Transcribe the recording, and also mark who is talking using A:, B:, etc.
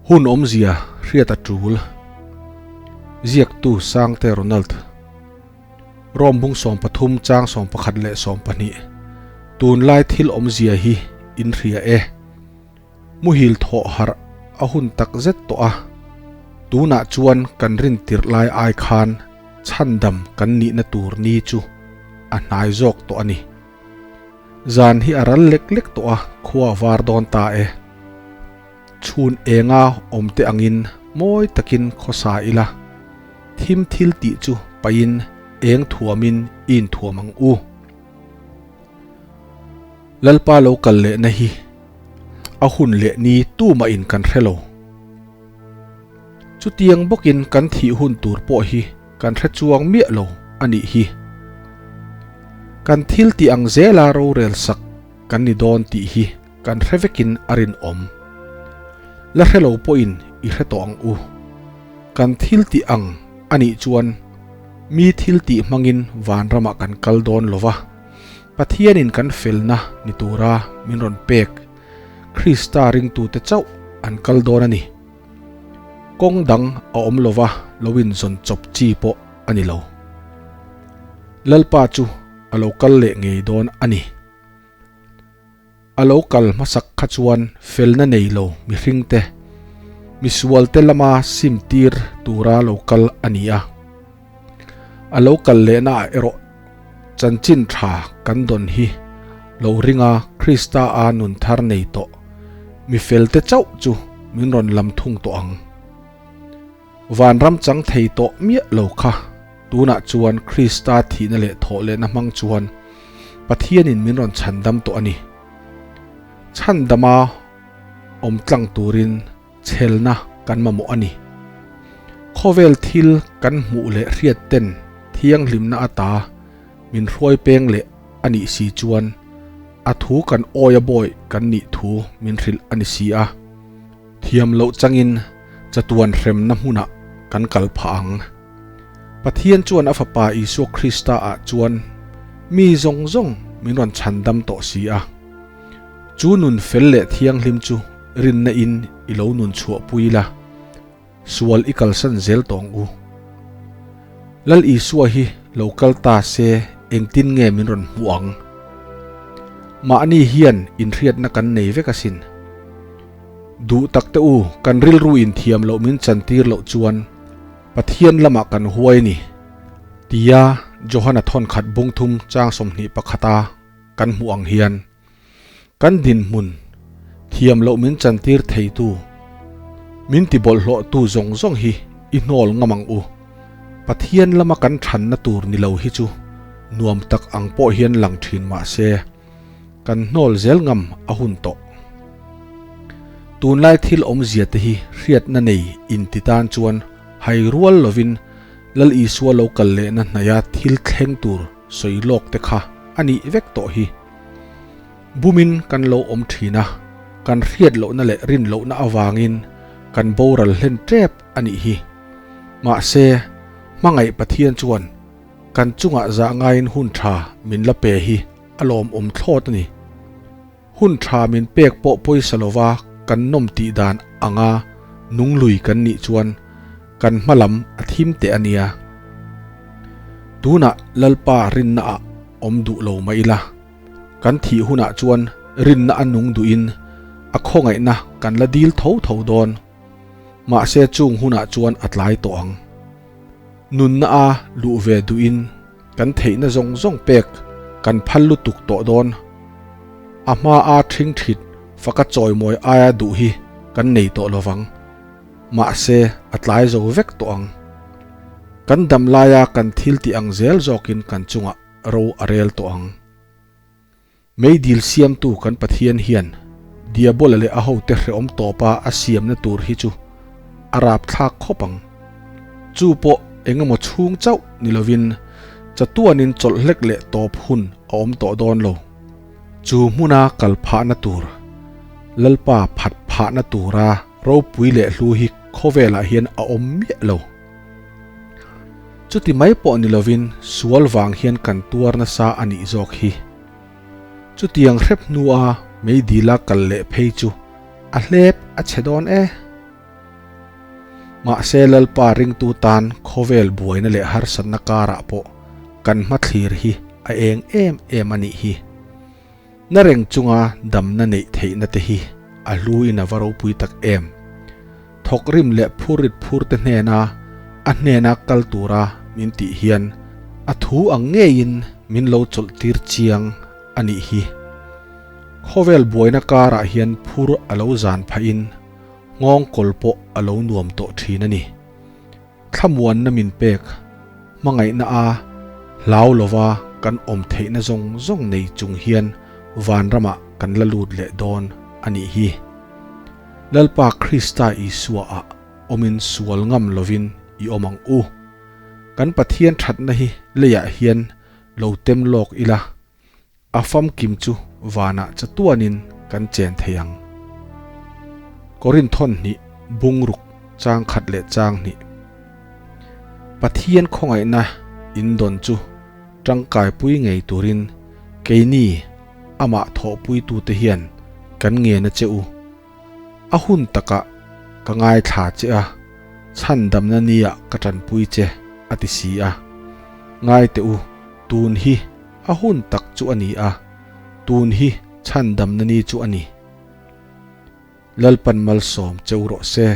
A: Hun awmzia hriat a tul. Ziaktu Sangte Ronald. Rom bung 13 chang 11 leh 12. Tunlai thil awmzia hi in hria e. Muhil thawh harh a hun tak zet tawh a, tunah chuan kan rin tirh lai ai khan chhandam kan nihna tur ni chu a hnai zawk tawh a ni. Zan hi a ral lek lek tawh a, khua a var dawn ta e. Chhun enga awm te angin mawi takin khawsa ila, thim thil tih chu pahin eng thuamin i inthuam ang u. Lalpa lo kal lehna hi a hun leh ni tumah in kan hre lo. Chutiang bawkin kan thih hun tur pawh hi kan hre chuang miah lo a nih hi. Kan thil tih ang zela rorel sak kan ni dawn tih hi kan hre vekin a rinawm. La hre lo pawhin i hre tawh ang u. Kan thil tih ang a nih chuan mi thil tih hmangin vanramah kan kal dawn lo va. Pathianin kan felna ni tura min rawn pek Krista ringtute chauh an kal dawn a ni. Kawng dang a awm lova lo inzawn chawp chi pawh a ni lo. Lalpa chu a lo kal leh ngei dawn a ni. A lo kal hmasak kha chuan felna nei lo mihringte, misualte lama sim tir tura lo kal a ni a. A lo kal lehnaah erawh chanchin tha kan dawn hi lo ringa Krista a nun thar nei tawh mi felte chauh chu min rawn lam thung tawh ang. Vanram chang thei tawh miah lo kha tunah chuan Krista thihna leh thawh lehna hmang chuan Pathianin min rawn chhandam tawh a ni. Chhandama awm tlang turin chhelna kan mamawh a ni. Khawvel thil kan hmuh leh hriat ten thianghlimna ata min hruai peng leh a nih si chuan a thu kan awi a bawi kan nih thu min hrilh a ni si a. Thiam loh changin chatuan hremna hmunah kan kal phah ang. Pathian chuan a Fapa Isua Krista ah chuan mi zawng zawng min rawn chhandam tawh si a. Chu nun fel leh thianghlim chu rinna in i lo nun chhuah pui la, sual i kalsan zel tawh ang u. Lal Isua hi lo kal ta se engtin nge min rawn hmuh ang? Mahni hian inhriatna kan nei vek asin. Duh tak te u, kan rilru in thiam loh min chantir loh chuan Pathian lamah kan huai a ni, tia Johana thawnkhat bungthum chang 21 a kan hmuh ang hian kan dinhmun thiam loh min chantir theitu, min ti bawlhhlawhtu zawng zawng hi i hnawl ngam ang u. Pathian lama kan thanna tur ni lo hi chu nuam tak ang pawh hian lang thin mah se, kan hnawl zel ngam a hun tawh. Tunlai thil awmzia te hi hriatna nei inti tan chuan hai rual lovin Lal Isua lo kal lehna hnaia thil thleng tur sawi lawk te kha a nih vek tawh hi. Bumin kan lo awm thin a, kan hriat lohna leh rin lohna avangin kan boral hlen tep a nih hi. Mahse, hmangaih Pathian chuan kan chungah zah ngaiin hun tha min la pe hi a lawmawm thlawt a ni. Hun tha min pek pawh pawisa lova kan nawm tih dan anga nunglui kan nih chuan kan hma lam a thim teh a nia. Tunah Lalpa rinna ah awm duh lo mah ila, kan thih hunah chuan rinna a nung duhin a khawngaihna kan la dil tho tho dawn. Mahse chung hunah chuan a tlai tawh ang. Nunna a luh ve duhin kan theihna zawng zawng pek kan phal lutuk tawh dawn. A hma a thing thit faka chawimawi aia duh hi kan nei tawh lovang. Mahse a tlai zo vek tawh ang. Kan dam laia kan thil tih ang zel zawkin kan chungah ro a rel tawh ang. Meidil siamtu kan Pathian hian Diabola leh a hote hrehawm tawpa a siamna tur hi chu a rapthlak khawp ang. Chu pawh engemaw chhung chauh ni lovin chatuanin chawlh hlek leh tawp hun a awm tawh dawn lo. Chu hmuna kal phahna tur, Lalpa phat phahna tura ropui leh hlu hi khawvelah hian a awm miah lo. Chuti mai pawh ni lovin sual vang hian kan tuar nasa a nih zawk hi. Chutiang hrep hnua meidila kal leh phei chu a hlep a chhe dawn e. Mahse Lalpa ringtu tan khawvel buaina leh harsatna karah pawh kan hmathlir hi a eng em em a nih hi. Na reng chunga damna neih theihna te hi a hluin a va ropui tak em. Thawkrim leh phurrit phurte hnena a hnena kal tura min tih hian a thu ang ngeiin min lo chawlhtir chiang a nih hi. Khawvel buaina karah hian phur a lo zan phahin nghawngkawl pawh a lo nuam tawh thin a ni. Thlamuanna min pek, hmangaihna a hlau lova kan awm theihna zawng zawng nei chung hian vanramah kan la lut leh dawn a nih hi. Lalpa Krista Isua ah awmin sual ngam lovin i awm ang u. Kan Pathian thatna hi leiah hian lo tem lawk ila. A famkim chu vanah chatuanin kan chen thei ang. Korinthon hnih bungruk chang khat leh chang hnih. Pathian khawngaihna in dawn chu tangkaipui ngei turin keini amah thawhpuitute hian kan ngen a che u. A hun takah ka ngaithla che a, chhandamna nia ka tanpui che a ti si a. Ngai teh u, tun hi a hun tak chu a ni a, tun hi chhandamna ni chu a ni. Lalpan malsawm cheu rawh se.